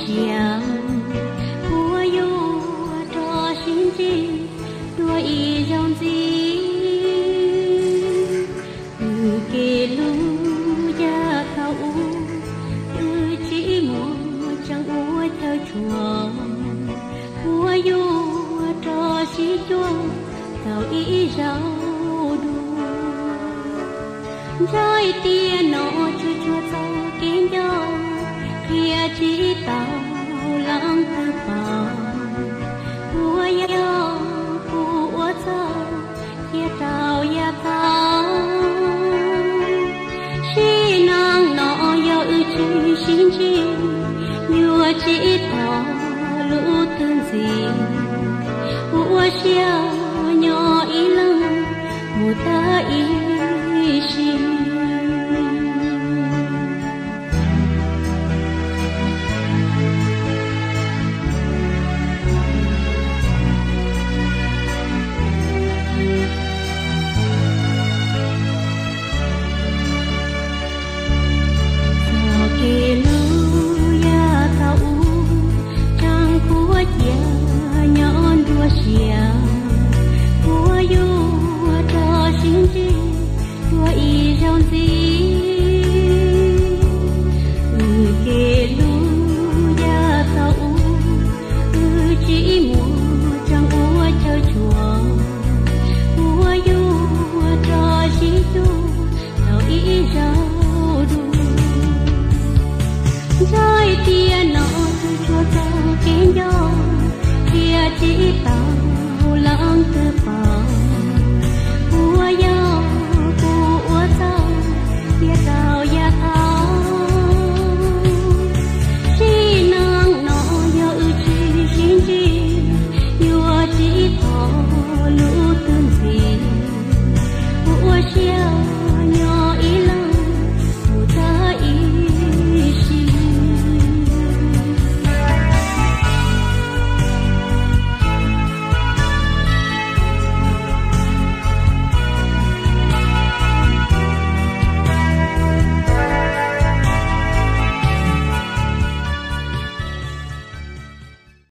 sia, puab yuav rov sib ntsib dua ib zaug ntxiv. Wb kev hlub yaj thaum ub, wb tsis muaj tseeb ua chaw tshuam, puab yuav rov sib cuag tau ib zaug dua. Ntshai tias no tsuas tsuag txoj kev nco, qhia tsis tau leej twg paub. Puab yog kuv ua txhaum, cia rau yaj thaum sib neej no yog wb tsis sib ntsib, yuav tsis tau lub twg ntxiv. Kuv ua siab nyob ib leeg mus tag ib